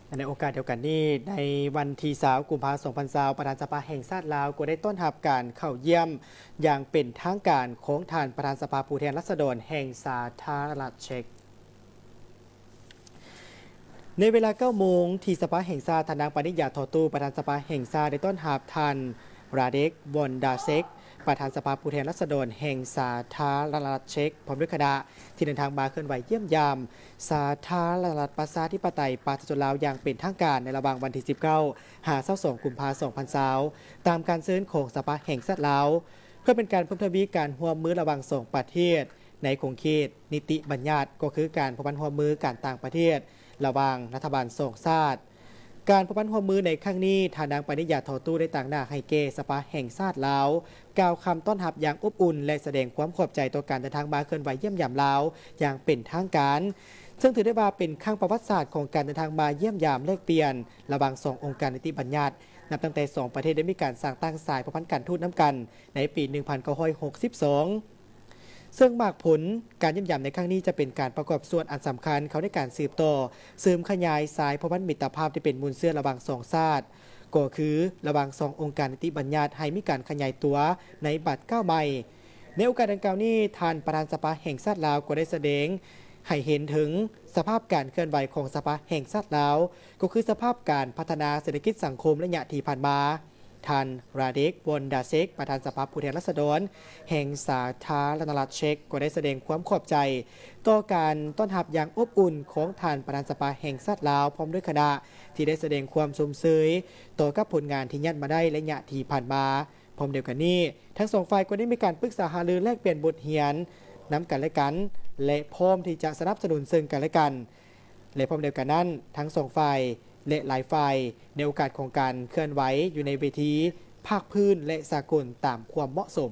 ໃນໂອກາດດຽວກັນນີ້, ໃນວັນທີຊາວ ກຸມພາ ສອງພັນຊາວ, ປະທານສະພາແຫ່ງຊາດລາວກໍໄດ້ຕ້ອນຮັບການເຂົ້າຢ້ຽມຢ່າງເປັນທາງການຂອງທ່ານປະທານສະພາຜູ້ແທນລາຊະດອນແຫ່ງສາທາລະນະລັດເຊັກ. ໃນເວລາເກົ້າໂມງ ທີ່ສະພາແຫ່ງຊາດ, ທ່ານນາງ ປານິດ ຢາທໍ່ຕູ້ ປະທານສະພາແຫ່ງຊາດ ໄດ້ຕ້ອນຮັບທ່ານ ຣາເດັກ ວອນດາເຊັກ ປະທານສະພາຜູ້ແທນລາຊະດອນແຫ່ງສາທາລະນະລັດເຊັກ ພ້ອມດ້ວຍຄະນະ ທີ່ເດີນທາງມາເຄື່ອນໄຫວຢ້ຽມຢາມສາທາລະນະລັດປະຊາທິປະໄຕປະຊາຊົນລາວຢ່າງເປັນທາງການ ໃນລະຫວ່າງວັນທີສິບເກົ້າ ຫາ ຊາວສອງ ກຸມພາ ສອງພັນຊາວ ຕາມການເຊີນຂອງສະພາແຫ່ງຊາດລາວ ເພື່ອເປັນການເພີ່ມທະວີການຮ່ວມມືລະຫວ່າງສອງປະເທດ ໃນຂົງເຂດນິຕິບັນຍັດ ກໍຄືການພົວພັນຮ່ວມມືການຕ່າງປະເທດ ລະຫວ່າງລັດຖະບານສອງຊາດ. ການພົວພັນຮ່ວມມືໃນຄັ້ງນີ້, ທ່ານນາງ ປານິດ ຢາທໍ່ຕູ້ ໄດ້ຕາງໜ້າໃຫ້ແກ່ສະພາແຫ່ງຊາດລາວ ກ່າວຄຳຕ້ອນຮັບຢ່າງອົບອຸ່ນ ແລະ ສະແດງຄວາມຂອບໃຈຕໍ່ການເດີນທາງມາເຄື່ອນໄຫວຢ້ຽມຢາມລາວຢ່າງເປັນທາງການ, ເຊິ່ງຖືໄດ້ວ່າເປັນຄັ້ງປະຫວັດສາດຂອງການເດີນທາງມາຢ້ຽມຢາມແລກປ່ຽນລະຫວ່າງສອງອົງການນິຕິບັນຍັດ ນັບຕັ້ງແຕ່ສອງປະເທດໄດ້ມີການສ້າງຕັ້ງສາຍພົວພັນການທູດນຳກັນໃນປີໜຶ່ງພັນເກົ້າຮ້ອຍຫົກສິບສອງ. ເຊິ່ງໝາກຜົນການຢ້ຽມຢາມໃນຄັ້ງນີ້ ຈະເປັນການປະກອບສ່ວນອັນສຳຄັນເຂົ້າໃນການສືບຕໍ່ເສີມຂະຫຍາຍສາຍພົວພັນມິດຕະພາບທີ່ເປັນມູນເຊື້ອລະຫວ່າງສອງຊາດ, ກໍຄືລະຫວ່າງສອງອົງການນິຕິບັນຍັດ ໃຫ້ມີການຂະຫຍາຍຕົວໃນບາດກ້າວໃໝ່. ໃນໂອກາດດັ່ງກ່າວນີ້, ທ່ານປະທານສະພາແຫ່ງຊາດລາວກໍໄດ້ສະແດງໃຫ້ເຫັນເຖິງສະພາບການເຄື່ອນໄຫວຂອງສະພາແຫ່ງຊາດລາວ, ກໍຄືສະພາບການພັດທະນາເສດຖະກິດສັງຄົມໄລຍະທີ່ຜ່ານມາ. ທ່ານ ຣາເດັກ ວອນດາເຊັກ ປະທານສະພາຜູ້ແທນລາຊະດອນແຫ່ງສາທາລະນະລັດເຊັກ ກໍໄດ້ສະແດງຄວາມຂອບໃຈຕໍ່ການຕ້ອນຮັບຢ່າງອົບອຸ່ນຂອງທ່ານປະທານສະພາແຫ່ງຊາດລາວ ພ້ອມດ້ວຍຄະນະ ທີ່ໄດ້ສະແດງຄວາມຊົມເຊີຍຕໍ່ກັບຜົນງານທີ່ຍາດມາໄດ້ໄລຍະທີ່ຜ່ານມາ. ພ້ອມດຽວກັນນີ້, ທັງສອງຝ່າຍກໍໄດ້ມີການປຶກສາຫາລືແລກປ່ຽນບົດຮຽນນຳກັນແລະກັນ ແລະ ພ້ອມທີ່ຈະສະໜັບສະໜູນເຊິ່ງກັນແລະກັນ. ແລະ ພ້ອມດຽວກັນນັ້ນ, ທັງສອງຝ່າຍ ແລະ ຫຼາຍຝ່າຍ ໃນໂອກາດຂອງການເຄື່ອນໄຫວຢູ່ໃນເວທີພາກພື້ນ ແລະ ສາກົນຕາມຄວາມເໝາະສົມ.